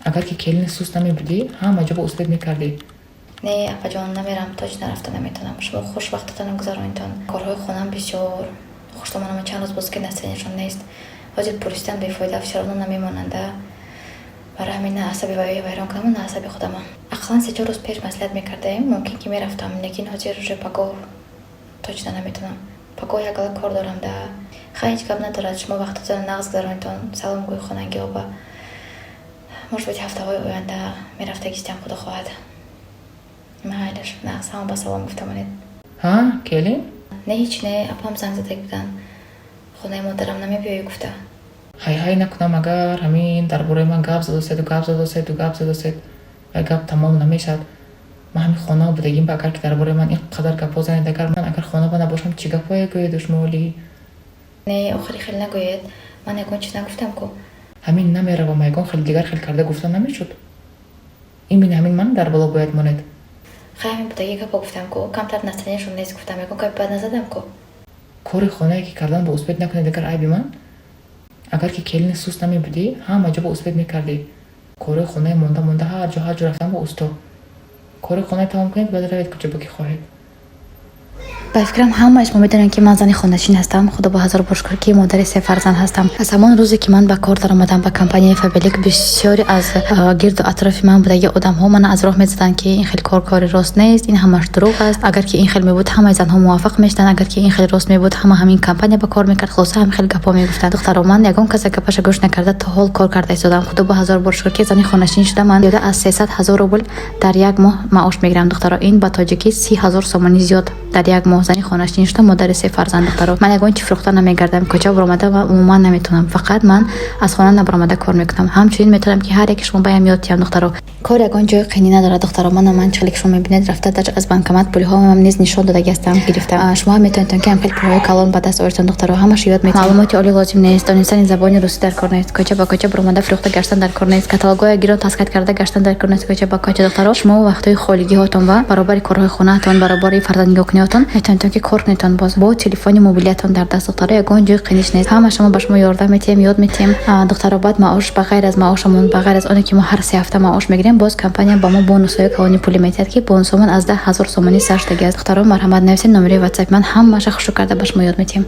Агар ки келини суст намебудӣ, ҳама ҷо ба успеть мекардӣ. Не, апаҷон, намерам, точно рафта наметавонам. Шумо хуш вақтатонро гузаронитон. Корҳои хонаам бисёр. Хуштомонама чанд рӯз боз ки настроение шон нест. Ҳозир пурсидан бефоида, всё равно намемонанда. Барои ҳамин на асаби ваё вайрон кунаму, на асаби худама. Ақаллан 3-4 рӯз пеш маслиҳат мекардаем, мумкин ки мерафтам, лекин ҳозир уже пагоҳ точно наметавонам. Пагоҳ як гала кор дорам да. Хай, ҳеҷ гап надорад, шумо вақтатонро нағз гузаронитон. Салом гӯй хонагиҳо. Может быть, ҳафтаҳои оянда мерафтагистиам, худо хоҳад. Майлаш, нағз, ҳама ба салом гуфта монед. Ҳа, келин? Не, ҳеҷ не, апам занг задаг буданд. Хонаи модарам намебиёӣ гуфта. Ҳай ҳай накунам, агар ҳамин дар бораи ман гап задоседу, гап задоседу, гап задосед, вай гап тамом намешавад. Ман ҳамин хона будагим ба, агар ки дар бораи ман ин қадар гапҳо занед, агар ман агар хона ба набошам, чӣ гапҳое гӯед шумоли? Не, охири хеле нагӯед. Ман ягон чиз нагуфтам ку. Ҳамин намеравам, ягон хеле дигар хел карда гуфта намешуд. Имин ҳамин ман дар боло бояд монед. Хай, ҳамин будаги гапо гуфтам ку. Камтар настроение шон нест гуфтам, ягон гапи бад назадам ку. Кори хонае ки кардан ба успеть накунед, агар айби ман? Агар ки келини суст намебудӣ, ҳама ҷо ба успеть мекардӣ. Кори хонаи монда монда, ҳар ҷо, ҳар ҷо рафтан ба усто. Кори хонаи тамом кунед, баъд равед куҷо ки хоҳед. Ба фикрам, ҳамаи шумо медонед, ки ман зани хонашин ҳастам. Худо ба ҳазор бор шукр, ки модари се фарзанд ҳастам. Аз ҳамон рӯзе ки ман ба кор даромадам ба компанияи Фаберлик, бисёре аз гирду атрофи ман будаги одамҳо мана аз роҳ мезаданд, ки ин хел кор кори рост нест, ин ҳамаш дурӯғ аст. Агар ки ин хел мебуд, ҳамаи занҳо муваффақ мешуданд. Агар ки ин хел рост мебуд, ҳама ҳамин компания ба кор мекард. Хулоса, ҳамин хел гапҳо мегуфтанд. Духтаро, ман ягон каса гапаша гӯш накарда, то ҳол кор карда истодам. Худо ба ҳазор бор шукр, ки зани хонашин шуда, ман зиёда аз 300 000 рубл дар як моҳ маош мегирам. Духтаро, ин ба тоҷикӣ 30 000 сомонӣ зиёд. Дар як моҳ зани хонашин шуда, модари се фарзанд. Духтаро, ман ягон чи фурӯхта намегардам, кӯча баромада ва умуман наметавонам. Фақат ман аз хона набаромада кор мекунам. Ҳамчунин метавонам, ки ҳар яке шумо баям ёд диҳам. Духтаро, кор ягон ҷои қинӣ надорад. Духтаро, мана ман чиле ки шумо мебинед, рафта даже аз банкомат пулҳоам низ нишон додаги ҳастам, гирифтам. Шумо ҳам метавонед, ки ҳам хел пулҳои калон ба даст оритон. Духтаро, ҳамаша ёд метиҳам. Маълумоти олӣ лозим нест, донистани забони русӣ дар кор нест, кӯча ба кӯча баромада фурӯхта гаштан дар кор нест, каталогҳоя гирон таскат карда гаштан дар кор нест кӯча ба кӯча. Духтаро, шумо вақтҳои холигиҳотон ва баробари корҳои хонаатон, баробари фарзанднигоҳкуниҳотон метавонед, ки кор кунедтон боз бо телефони мобилиятон дар даст. Духтаро, ягон ҷои қиниш нест. Ҳама шумо ба шумо ёрдам метиҳем, ёд метиҳем. Духтаро, баъд маош, ба ғайр аз маошамон, ба ғайр аз оне ки мо ҳар 3 ҳафта маош мегирем, боз компания ба мо бонусҳои калони пулӣ метиҳад, ки бонусҳомон аз 10 000 сомонӣ сар шудаги аст. Духтаро, марҳамат, нависед номери ватсапи ман, ҳамаша хушрӯ карда ба шумо ёд метиҳем.